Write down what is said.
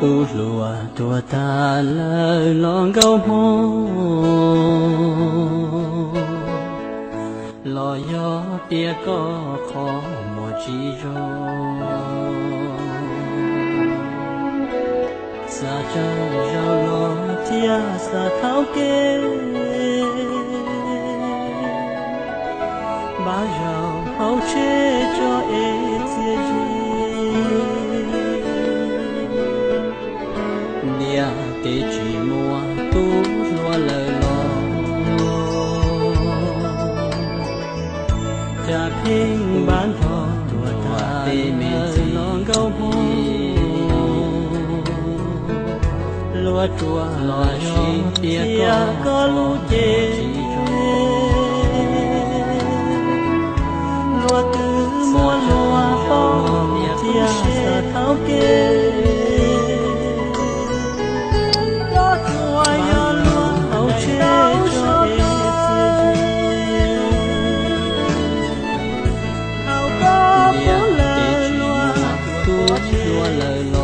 Tus hluas tuag tag lawm los nkauj hmoob, los yog tias koj qhov muag tsis zoo, xav tsaug zog los thiab xav thaub kev, npaj zaug hauv tsheb tso es txias zi. Ntiaj teb tsis muaj tus hluas lawm los, cas pheej npaj nrog tuag tag tej me ntxhais los nkauj hmoob. Luag ruam los yog tias koj lub cev, luag twb muab luag poob thiab xav thaub kev. Koj tsuas yog luag hauv tsheb tso es txias zi, thaum koj puag lawm luag tus hluas lawm los.